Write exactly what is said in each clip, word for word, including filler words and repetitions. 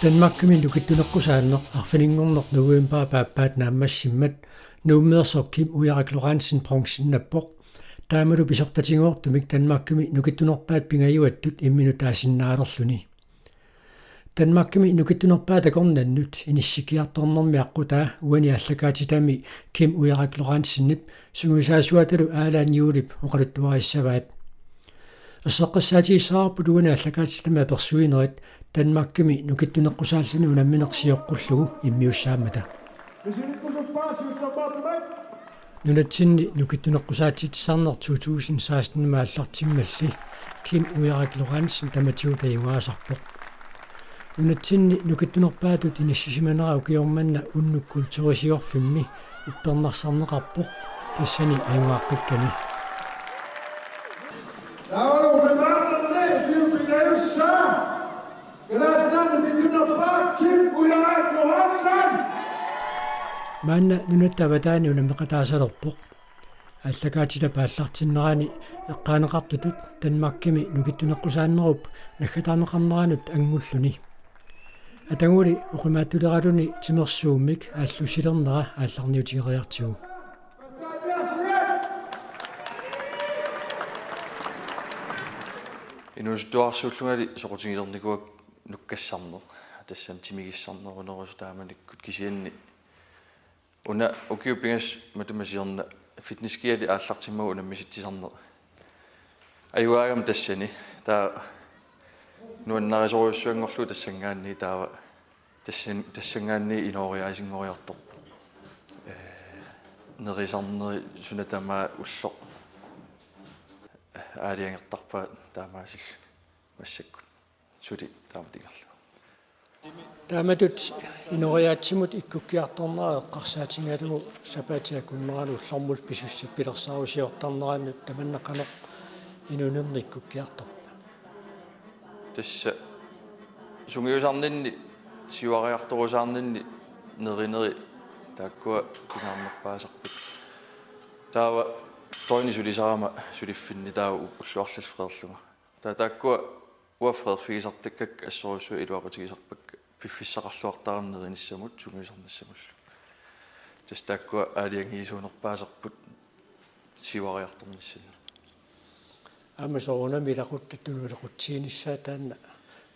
Danmarkimi nukittuneqqusaanneq arfininngorneq novembarip aappaata naammassimmat Nuummeersoq Kim Ujarak Lorentzen bronzennappoq. Taamalu pisortatigoortumik Danmarkimi nukittunerpaat pingajuattut imminut taasinnaalerluni. Danmarkimi nukittunerpaat akornannut inissikkiartornermi aqqutaa uani aallakaatitami Kim Ujarak Lorentzenip sungiusaasuatalu Allan Juulip oqaluttuarissavaat. Erseqqissaatigissavarput uani aallakaatitami apersuinerit Danmarkimi nukittuneqqusaalluni unammineq sioqqullugu immiussaammata. Nunatsinni nukittuneqqusaatitsisarneq to tusind seksten-imi aallartimmalli Kim Ujarak Lorentzen tamatigut tajugaasarpoq. Nunatsinni nukittunerpaatut inissisimanera ukioq manna unnuk kulturisiorfimmi uppernarsarneqarpoq, tassani ajugaqqikkami. Taavalu ukimaarnerni ukiut pingajussaat Kalaallit Nunaanni nukittunerpaaq Kim Ujarak Lorentzen. Maanna nunatta avataani unammeqataasalerpoq. Aallakaatitap aallartinnerani eqqaaneqartutut Danmarkimi nukittuneqqusaannerup naggataarneqarneranut anngulluni. Ataguli oqimaatsuleraluni timersuummik aallussilernera aallarniutigeriartigu. Inuusuttuararsuullungali soqutigilernikuuakka nukkassarneq. Tassani timigissarnerunerusoq taamanikkut, kisianni una ukiut pingasut matuma siorna fitness geari aallartimmagu unammisitsisarneq ajugaagami tassani. Taava nuannarisorujussuanngorlugu tassanngaanniit, taava tassan-, tassanngaanniit inooriaasinngoriartorpoq. Ee, nerisarneri suna tamaat ulloq aalajangertarpaat taamaasilluni massakkut. Suli taamatut ingerlavoq. Taamatut inooriaatsimut ikkukkiartornera eqqarsaatigalugu sapaatip akunnerani ullormut pisussat pilersaarusiortarnerannut tamanna qanoq inuunerni ikkukkiartorpa? Tassa sungiusarninni, siuariartorusaarninni nerineri taakkua pingaarnerpaasarput. Taava døgni sulisarama suliffinni taava ulluarlallit freerlunga. Taava taakkua uanga freerfigisartakkakka assorujussuaq iluaqutigisarpakka piffissaqarluartarami nerinissamut sungiusarnissamullu. Tassa taakkua aalajangiisuunerpaasarput siuariartornissaannut. Aamma soorunami ilaquttat tunuliaqutiginissaat taanna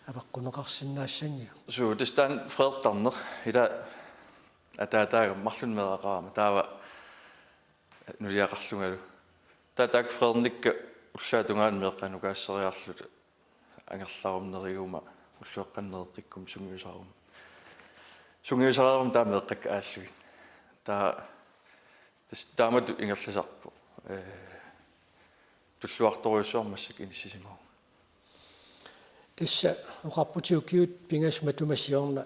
avaqqunneqarsinnaassanngilaq. Suu, tassa taanna freertarneq, ila ataataagama marlunnik meeraqarama taava nuliaqarlungalu. Taava taakku freernikka ullaap tungaanut meeqqanukaasseriarluta angerlaruma neriguma ullueqqanut nereqqikkuma sungiusaruma. Sungiusareeruma taava meeqqakka aallugit. Taava tassa taamatut ingerlasarpoq. Ee, tulluartorujussuarmik massakkut inissisimavunga. Tassa oqarputit ukiut pingasut matuma siorna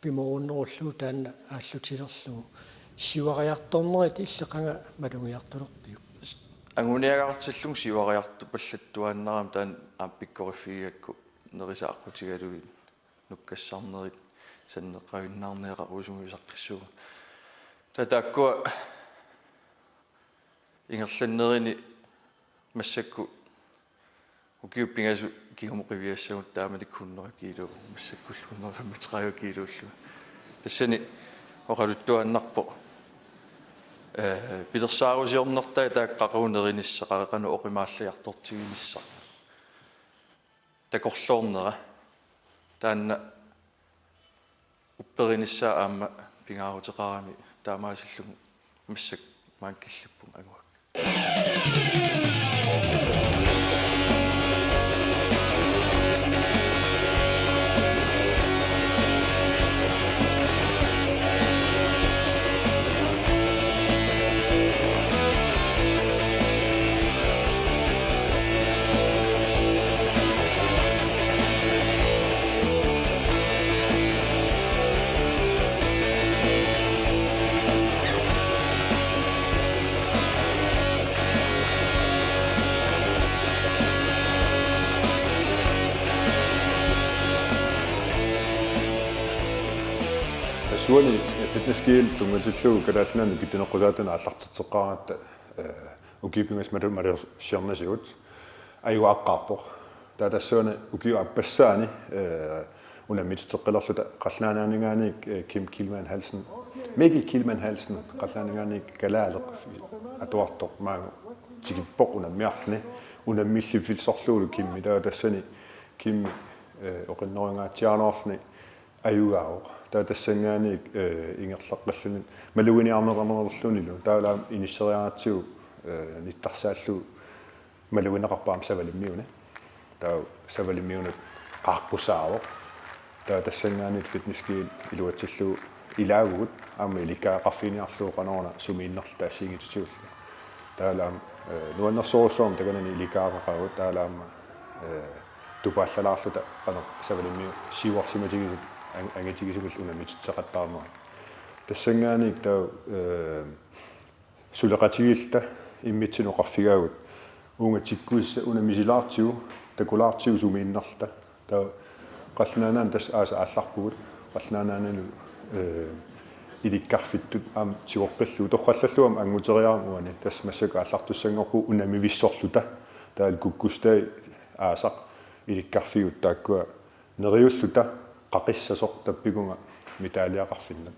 pimoorunnerullugu taanna aallutilerlugu. Siuariartornerit illit qanga malugiartulerpiuk? Anguniagartillugu siuariartupallattuaannarami taanna aamma pikkoriffigigakku nerisat aqqutigalugit nukkassarnerit sanneqqavinnaarneqarusungiusaqqissuugut. Taava taakkua ingerlannerini massakkut ukiut pingasut kingumut qiviassagut taamanikkut hundrede kilo, massakkullu hundrede femogtredive kiloullu. Tassani oqaluttuaannarpoq, ee, pilersaarusiornertai taakku qaqugu nerinissaq, qaqinut oqimaallajartortiginissaq takorloornera. Taanna upperinissaa aamma pingaaruteqarami, taamaasillugu massakkut maanga killippunga anguakka. Tassa uani Fitness G L tunngatillugu Kalaallit Nunaanni nukittuneqqusaatut aallartitseqqaaratta, ee, ukiut pingasut mali-, maliorsiornasigut ajugaqqaarpoq. Taava tassuuna ukiup aappassaani, ee, Unammitseqqilerluta Qallunaat Nunaanninngaanniit, eh, Kim Kielmann Hansen, Mikkel Kielmann Hansen, Qallunaat Nunaanniit kalaaleq atuartoq maanga tikippoq unammiarluni, unammilliffissorlugulu Kimmi, taava tassani Kimmi, eh, oqinnerungaatsiaraluarluni ajugaavoq. Taava tassanngaanniit, eh, ingerlaqqilluni maluginiarneqarnerlunilu, taava aamma inisseriaratsigu, eh, nittarsaallugu malugineqarpoq aamma Savalimmiuni. Taava Savalimmiunut qaaqqusaavoq. Taava tassanngaanniit Fitness Kiel iluatsillugu ilaavugut, aamma ilikkagaqarfiginiarlugu qanoruna sumiinnerluta assigiinngitsutigullu. Taava aamma, eh, nuannersorujussuarmik takanani ilikkagaqaqaagut, taava aamma, eh, tupaallalaarluta qanoq Savalimmiut siuarsimatigisut an-, angitigisumillu unammitseqattaarnerat. Tassanngaanniit taava, eh, suleqatigiilluta immitsinnut oqarfigaagut: Uunga tikkuissat una misilaartigu, takulaartigu sumiinnerluta. Taava Qallunaat Nunaanni tassa aasaq aallarpugut. Qallunaat Nunaannilu, eh, ilikkarfittut aamma tigoqqillugu, torrallallugu aamma annguteriarami uani. Tassa massakkut aallartussanngorpugut unammivissorluta. Taava kukkustai aasaq ilikkarfigut taakkua neriulluta qaqissasoq tappikunga medaljaqarfinnut.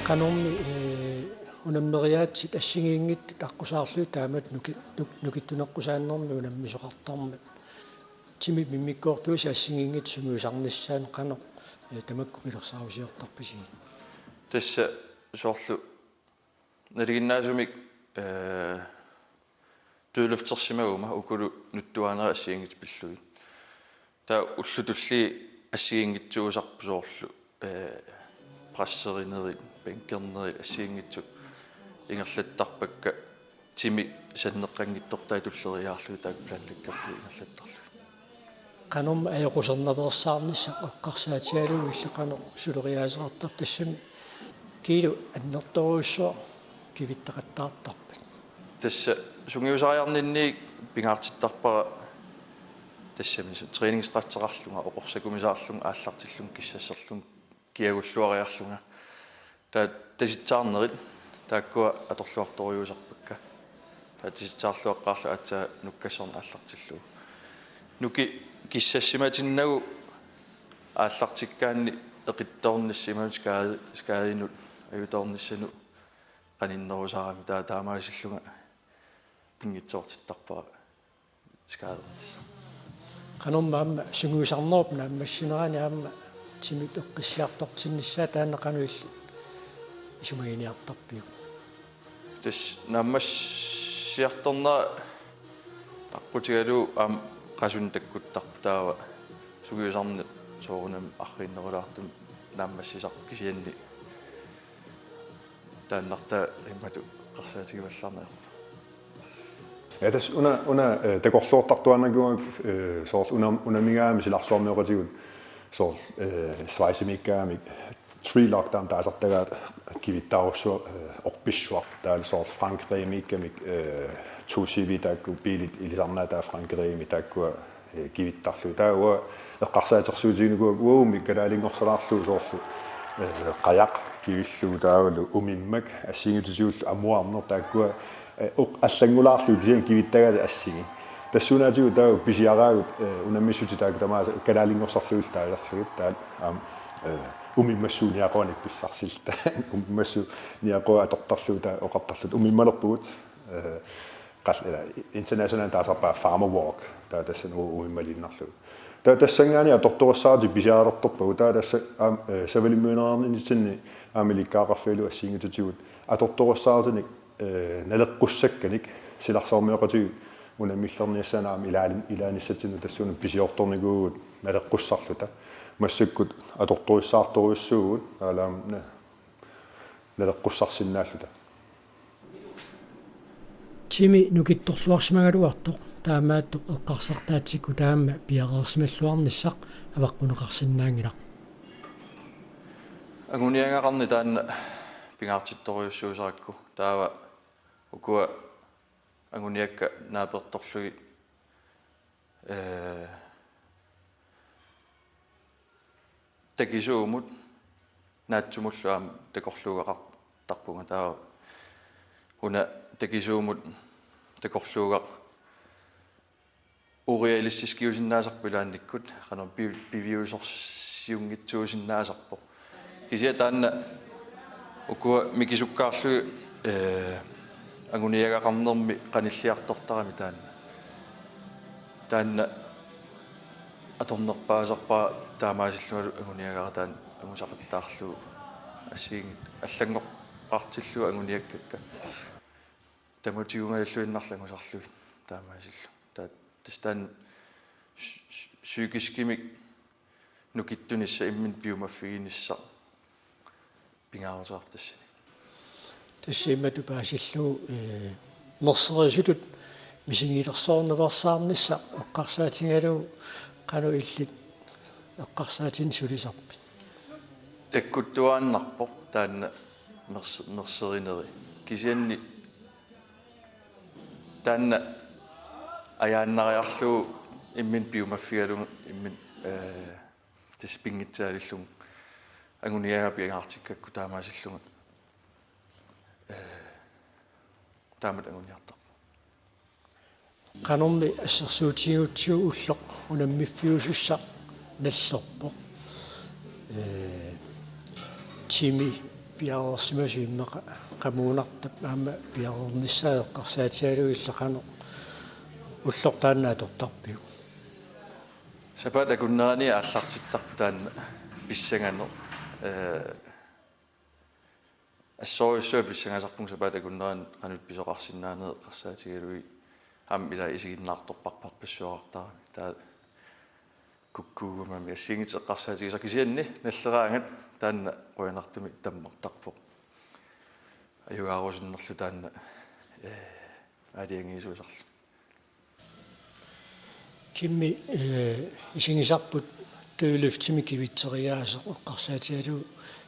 Qanormi, eh, unammeriaatsit assigiinngitsut aqqusaarlugit taamatut nuki-, nuk-, nukittuneqqusaannermi unammisoqartarmat? Timip immikkoortuisa assigiinngitsut sungiusarnissaat qanoq, eh, tamakku pilersaarusiortarpisigit? Tassa soorlu nalinginnaasumik, eh, dødløftersimaguma ukulu nuttuaanerit assigiinngitsut pillugit. Taava ullut tulliit assigiinngitsuusarput soorlu, eh, presserinerit, bænkernerit assigiinngitsut ingerlattarpakka, timi sanneqqanngitsortai tulleriiaarlugit taakku planlæggerlugit ingerlattarlugit. Qanormi ajoqusernaveersaarnissaq eqqarsaatigalugu illit qanoq suleriaaseqartarpa, tassami kiilu annertoorujussuaq kivittaqattaartarpat? Tassa sungiusariarninni pingaartittarpara tassami su-, træningsstretcheqarlunga, oqorsakumisaarlunga, aallartillunga, kissasserlunga, kiagulluariarlunga. Taava tasitsaarnerit taakkua atorluartorujussuusarpakka. Taava tasitsaarluaqqaarlugu aatsaat nukkassorneq aallartillugu. Nuki kissassimatinnagu aallartikkaanni eqittoornissaq imaluunniit skaadi-, skaadinut ajutoornissanut qaninnerusarami, taava taamaasillunga pinngitsoortittarpara skaadernissaq. Qanormi aamma sungiusarnerup naammassinerani aamma timip eqqissiartortinnissaa taanna qanoq illit isumaginiartarpiuk? Tassa naammassiartornera aqqutigalugu aamma qasunik takkuttarpoq, taava sungiusarneq soorunami arriinnerulaartumik naammassisarpoq, kisianni taannartaa imatut eqqarsaatigivallaarneq ajorpara. Ja, tassa una, una, eh, takorloortartuaannarpunga, eh, soorlu una, unammigaangamik silarsuarmioqatigut, soorlu, eh, Schweizimiikkaangamik three lockdown taasartagaat kivittaarujussuaq, eh, orpissuaq, taavalu soorlu Frankrigimiikkamik, eh, to C V taakku biilit ilisarnaat taava Frankrigimi taakkua eh, kivittarlugit. Taava uanga eqqarsaatersuutiginikuuakka uagummi kalaalinngorsaalaarlugu soorlu, eh, qajaq kivillugu taavalu umimmak assigiinngitsutigullu amuarneq taakkua, eh, oq-, allanngulaarlugit kisianni kivittagaat assigii. Tassuunaatigut taava pisiaraagut, eh, unammissutit taakku tamaasa kalaallinngorsarlugillu taasarlugit taava aamma, eh, umimmassuup niaquanik pissarsilluta. Umimmassuup niaqua atortarlugu taava oqartarluta umimmalerpugut. Eh, qal-, ila, international taasarpaat Farmer Walk, taava tassani u-, umimmaliinnarlugu. Taava tassanngaanniit atortorissaartut pisiareertorpagut, taava tassa aamma, eh, Savalimmiuneerninnitsinni aamma ilikkagaqarfigalugu assigiinngitsutigut atortorissaartunik, eh, naleqqussakkanik silarsuarmioqatigiit unammillerniassaannut aamma ilaali-, ilaanissatsinnut tassuuna pisiortornikuuvugut naleqqussarluta. Massakkut atortorissaartorujussuuvugut, taava aamma na-, naleqqussarsinnaalluta. Timi nukittorluarsimagaluartoq Taamaattoq eqqarsartaatsikkut taama piareersimalluarnissaq avaqqunneqarsinnaanngilaq. Anguniagaqarneq taanna pingaartittorujussuusarakku, taava ukua anguniakkat naapertorlugit, ee, takisuumut naatsumullu aamma takorluugaqartarpunga, taava una takisuumut takorluugaq urealistiskiusinnaasarpoq ilaannikkut, qanoq pi-, piviusorsiunngitsuusinnaasarpoq. Kisianni taanna ukua mikisukkaarlugit, ee, anguniagaqarnermi qanilliartortarami taanna. Taanna atornerpaasarpara taamaasillungalu anguniagara taanna angusaqattaarlugu assigiinngitsoq allanngoqartillugu anguniakkakka. Tamatigunngalluinnarlu angusarlugit taamaasillugu. Taa-, tassa taanna psy-, psy-, psykiskimik nukittunissaq imminut piumaffiginissaq pingaaruteqarpoq tassani. Tassa imatut paasillugu, ee, merserisutut misigilersoorneqarsaarnissaq eqqarsaatigalugu qanoq illit eqqarsaatinik sulisarpit? Takkuttuaannarpoq taanna mers-, merserineri. Kisianni taanna ajaannariarlugu imminut piumaffigalugu imminut, ee, tassa pinngitsaalillunga anguniagara pingaartikkakku taamaasillunga, ee, taamatut anguniartarpoq. Qanormi assersuutigigutsigu ulloq unammiffiusussaq nallerpoq. Ee, timi piareersimasoq immaqa qamuunartap aamma piareernissaa eqqarsaatigalugu illit qanoq ulloq taanna atortarpiuk? Sapaatip akunnerani aallartittarpoq taanna pissanganaq. Ee, assorujussuaq pissangasarpunga sapaatip akunnerani qanoq pisoqarsinnaaneq eqqarsaatigalugit, aamma ila isiginnaartorpassuaqartarami. Taava kukkuugumami assigiinngitsut eqqarsaatigisarput, kisianni nalleraangat taanna qujanartumik tammartarpoq. Ajugaarusunnerlu taanna, ee, aalajangiisuusarluni. Kimmi, ee, isigisarput dødløftimik kivitseriaaseq eqqarsaatigalugu,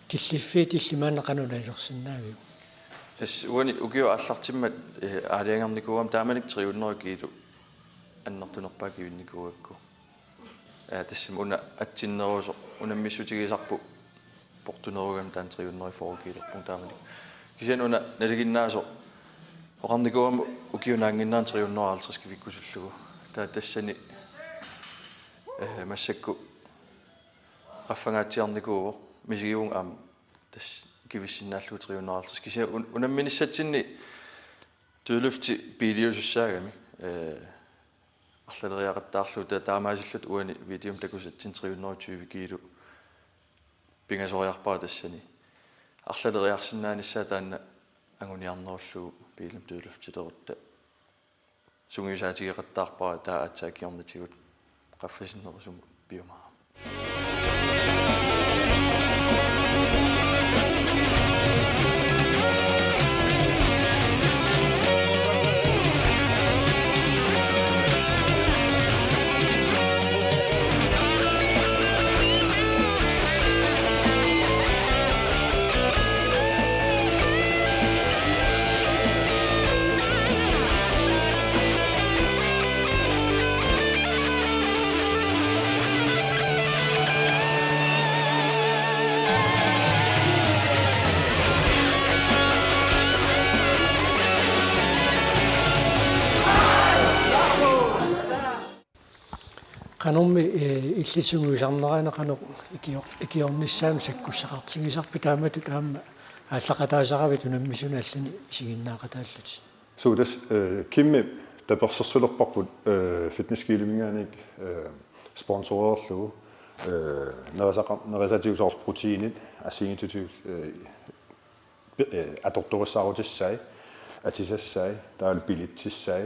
killiffiit illit maanna qanoq nalilersinnaaviuk? Tassa uani ukiup aallartimmat, ee, aalajangernikuugama taamanikkut tre hundrede kilo annertunerpaaq kivinnikuugakku. Ee, tassami una atsinnerusoq unammissutigisarput portunerugami taanna tre hundrede fyrre kiilerpunga taamani. Kisianni una nalinginnaasoq oqarnikuugama ukiup naannginnerani tre hundrede halvtreds kivikkusullugu. Taava tassani, ee, massakkut qaffangaatsiarnikuuvoq, misigivunga aamma tassa kivissinnaallugu tre hundrede halvtreds. Kisianni un-, unamminissatsinni dødløfti biiliusussaagami, ee, arlaleriaqattaarlugu ta-, taamaasilluta uani videomi takusatsinni tre hundrede tyve kilo pingasoriarpara tassani. Arlaleriarsinnaanissaa taanna anguniarnerullugu biilimut dødløftilerutta sungiusaatigeqattaarpara, taava aatsaat kingornatigut qaffasinnerusumut piumaarami. Qanormi, ee, illit sungiusarnerani qanoq ikior-, ikiornissaanut sakkussaqartigisarpit, taamatut aamma aallaqataasaravit unammisunik allanik isiginnaaqataallutit? Suu, tassa, ee, Kimmi tapersersulerparput, ee, Fitness Kiliminngaanniit, ee, sponsoreerlugu, ee, nerisaqa-, nerisatigut soorlu proteinit assigiinngitsutigut, ee, pi-, ee, atortorissaarutissaat, atisassai, taavalu bilitsissai,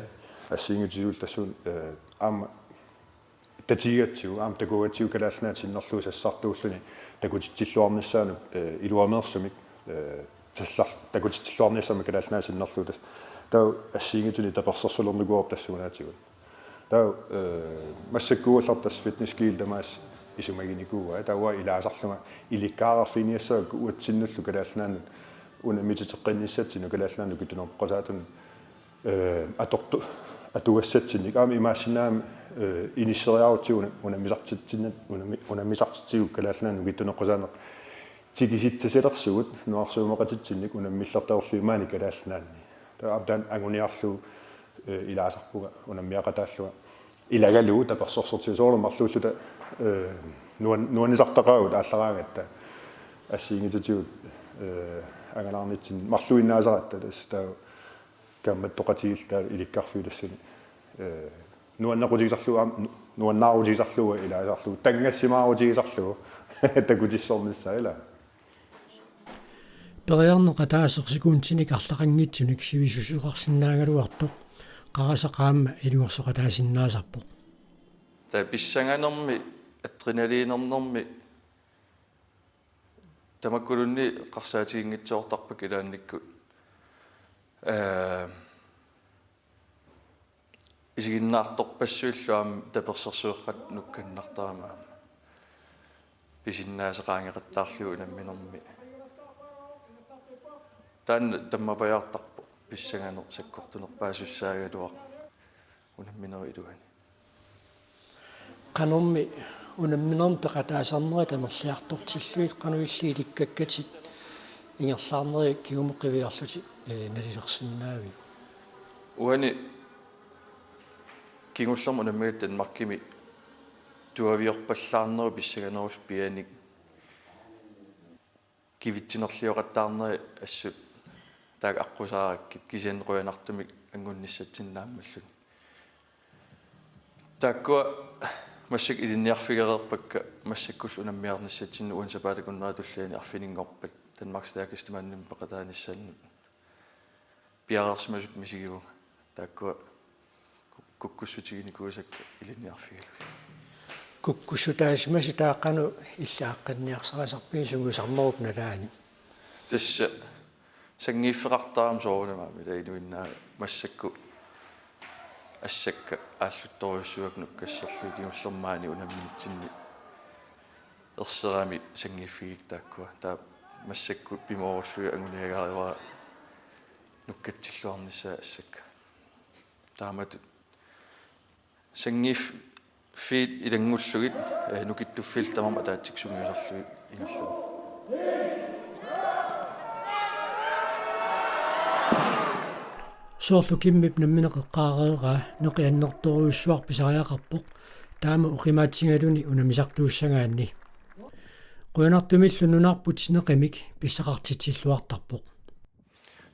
assigiinngitsutigut tassuuna, ee, aamma tatigigatsigu, aamma takugatsigu Kalaallit Nunaata sinnerlugu sassartuulluni takutitsilluarnissaanut, ee, iluameersumik, ee, tallar-, takutitsilluarnissamut Kalaallit Nunaata sinnerlugu tassa. Taava assigiinngitsunik tapersersulernikuuarput tassuunaatigut. Taava, eh, massakkuullartut tassa Fitness Kiel tamaasa isumaginikuuai. Taava ilaasarlunga ilikkagaqarfiginiassagakku uatsinnullu Kalaallit Nunaannut unammitseqqinnissatsinnut Kalaallit Nunaanni nukittunerusaatunut, eh, atortu-, atugassatsinnik. Aamma imaassinnaagami, eh, inisseriarutsigu una-, unammisartitsinnut, unammi-, unammisartitsigut Kalaallit Nunaanni nukittunerusaaneq tikisitsasalersugut nunarsuummaqatitsinnik unammillertarlugit maani Kalaallit Nunaanni. Taava aamma taanna anguniarlugu, eh, ilaasarpunga unammiaqataallunga. Ilagalugu tapersersortigu soorlu marluulluta, eh, nuan-, nuannisartaqaagut aallaraangatta assigiinngitsutigut, eh, angalaarnitsinni marluinnaasaratta tassa taava kaammattoqatigiilluta ilikkarfiup tassani, eh, nuannequtigisarlugu aamma nu-, nuannaarutigisarlugu ilaasarlugu tanngassimaarutigisarlugu takutissornissaa ilaa. Periarneq ataaseq sekuntinik arlaqanngitsunik sivisussuseqarsinnaagaluartoq qarasaq aamma ilungersoqataasinnaasarpoq. Taava pissanganermi, adrenalinernermi tamakkuluunniit eqqarsaatiginngitsoortarpakka ilaannikkut. Eh, isiginnaartorpassuillu aamma tapersersueqqat nukkannartarami aamma. Pisinnaasaqaanngeqattaarlugu unamminermi. Taanna tammapajaartarpoq pissanganeq sakkortunerpaasussaagaluaq unamminerup iluani. Qanormi unamminermi peqataasarnerit amerliartortillugit qanoq illit ilikkakkatit ingerlaarnerit kingumut qiviarlutit, eh, nalilersinnaaviuk? Uani kingullermi unammigatta Danmarkimi tuaviorpallaarnerup pissanganerullu pianik kivitsinerlioqattaarneri assut taakku aqqusaarakkit kisianni qujanartumik anngunnissatsinnut naammalluni. Taakkua massakkut ilinniarfigereerpakka massakkullu unammiarnissatsinnut uani sapaatip akunneri tulliani arfininngorpat Danmarks Stærkeste Mandimik peqataanissaannut. Piareersimasutut misigivunga. Taakkua kuk-, kukkussutiginikuusakka ilinniarfigalugit. Kukkussutaasimasut taava qanoq illit aaqqinniarsarisarpigit sungiusarnerup nalaani? Tassa sanngiiffeqartarami soorunami aamma ila inuinnaat massakkut assakka aalluttorujussuuakka nukkasserlugit kingullermi maani unamminitsinni erserami sanngiiffigigakku taakkua. Taava massakkut pimoorullugit anguniagaarivara nukkatsilluarnissaat assakka. Taamatut sanngiiffiit ilanngullugit, eh, nukittuffiillu tamarmik ataatsikkut sungiusarlugit ingerlavoq. Soorlu Kimmip nammineq eqqaareeraa neqi annertoorujussuaq pisariaqarpoq, taama oqimaatsigaluni unammisartuussagaanni. Qujanartumillu nunarput neqimik pissaqartitsilluartarpoq.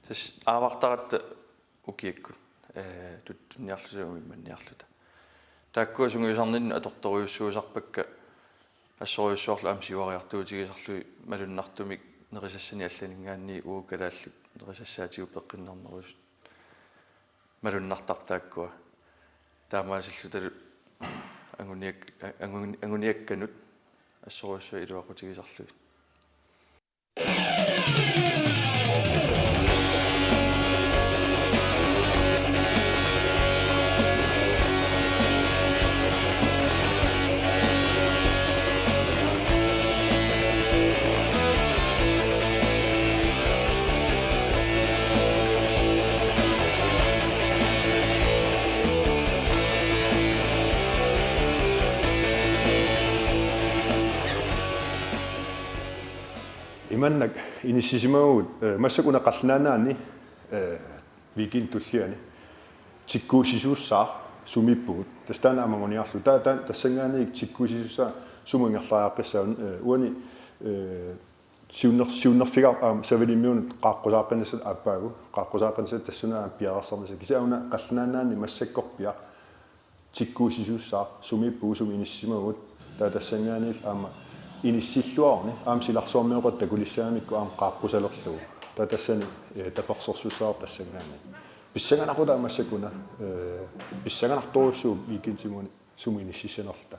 Tassa aavartaratta ukiakkut, eh, tuttunniarluta uimmanniarluta. Taakkua sungiusarninnut atortorujussuusarpakka assorujussuarlu aamma siuariartuutigisarlugit malunnartumik nerisassanik allaninngaanniit uagut kalaallit nerisassaatigut peqqinnarnerusut malunnartarput taakkua. Taamaasillutalu anguniak-, angun-, anguniakkanut assorujussuaq iluaqutigisarlugit. Imannak inissisimavugut, eh, massakkut una Qallunaat Nunaanni, eh, weekendip tulliani tikkuussisuussaaq sumiippugut. Tassa taanna aamma anguniarlugu. Taava taanna tassanngaanniit tikkuussisuussaaq sumut ingerlariaqqissaaq, eh, uani, eh, siunner-, siunnerfigaarput aamma Savalimmiunut qaaqqusaaqqinissaq aappaagu. Qaaqqusaaqqinissaq tassuuna aamma piareersarnissaq. Kisianni una Qallunaat Nunaanni massakkorpiaq tikkuussisuussaaq sumiippugut, sumi inissisimavugut. Taava tassanngaanniillu aamma inissilluaruni aamma silarsuarmioqatit takulissagamikku aamma qaaqqusalerlugu. Taava tassani, eh, tapersersussaavoq tassanngaanniit. Pissanganarpoq taava massakkut una, eh, pissanganartorujussuuvoq weekendimut sumi inississanerluta.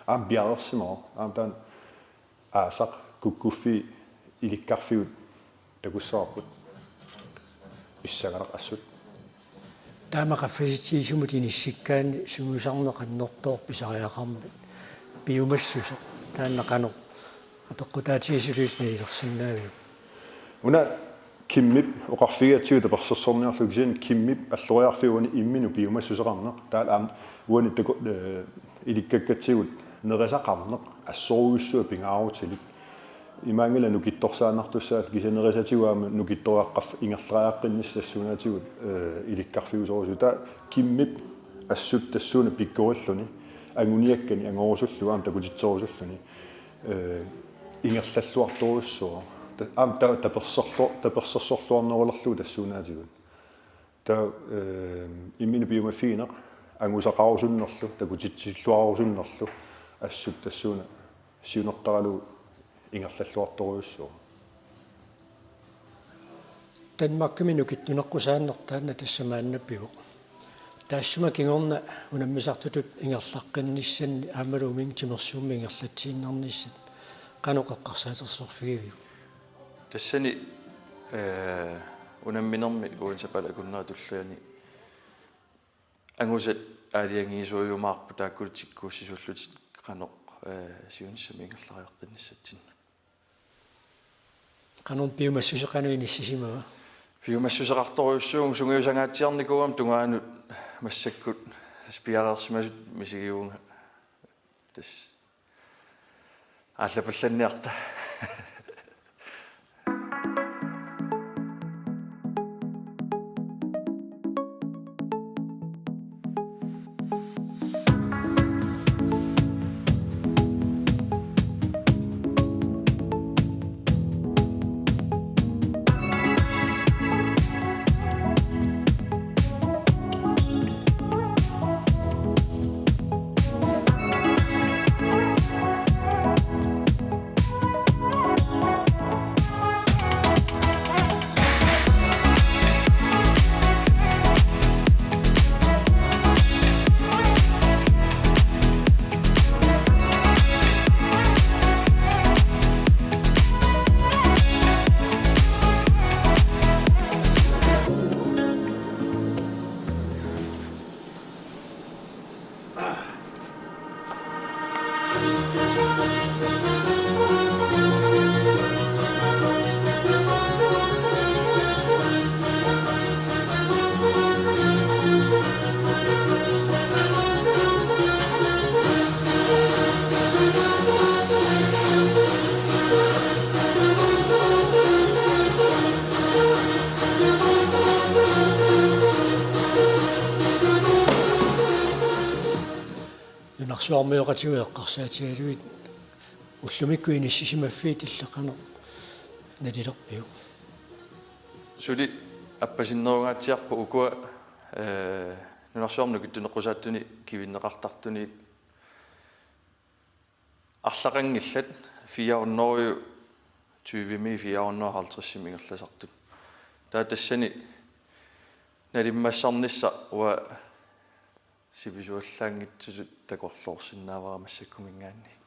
Aamma piareersimavoq, aamma taanna aasaq kukkuffii ilikkarfigut takussavarput. Pissanganaq assut. Taama qaffasitsigisumut inissikkaanni sungiusarneq annertooq pisariaqarmat piumassuseq, taanna qanoq apeqqutaatigisutut nalilersinnaaviuk? Una Kimmip oqarfigigatsigu tapersersorniarlugu, kisianni Kimmip alloriarfiup uani imminut piumassuseqarneq. Taava aamma uani taku-, eh, ilikkakkatsigut nerisaqarneq assorujussuaq pingaarutilik. Imaanngilaq nukittorsaannartussaallutik, kisianni nerisatigut aamma nukittoriaqqat ingerlariaqqinnissat tassuunaatigut, eh, ilikkarfiusorujussuuvoq. Taava Kimmip assut tassuuna pikkorilluni, anguniakkani angorusullugu aamma takutitserusulluni, eh, ingerlalluartorujussuuvoq. Ta-, aamma ta-, taperserlu-, tapersersorluarnerulerlugu tassuunaatigut. Taava, eh, imminut piumaffigineq angusaqarusunnerlu, takutitsilluarusunnerlu, assut tassuuna siunertaralugu ingerlalluartorujussuuvoq. Danmarkimi nukittuneqqusaanneq taanna tassa maanna pivoq. Taassuma kingorna unammisartutut ingerlaqqinnissanni aammalu uminnga timersuummik ingerlatsiinnarnissat qanoq eqqarsaatersorfigiviuk? Tassani, eh, unamminermi uani sapaatip akunnera tulliani angusat aalajangiisuujumaarput taakku tikkuussisuullutik qanoq, eh, siunissami ingerlariaqqinnissatsinnik. Qanormi piumassuseq qanoq inissisimava? Piumassuseqartorujussuuvoq, sungiusangaatsiarnikuugama tungaanut massakkut tassa piareersimasutut misigivunga. Tassa aallapallanniarta. Nunarsuarmioqatigut eqqarsaatigalugit ullumikkut inissisimaffiit illit qanoq nalilerpiuk? Suli appasinnerungaatsiarpoq ukua, eh, nunarsuarmi nukittuneqqusaatsunik kivinneqartartunik arlaqanngillat, fire hundrede og tyve-mi fire hundrede og halvtreds-imi ingerlasartut. Taava tassani nalimmassarnissaq uanga sivisuallaanngitsutut takorloorsinnaavara massakkuminngaanniit.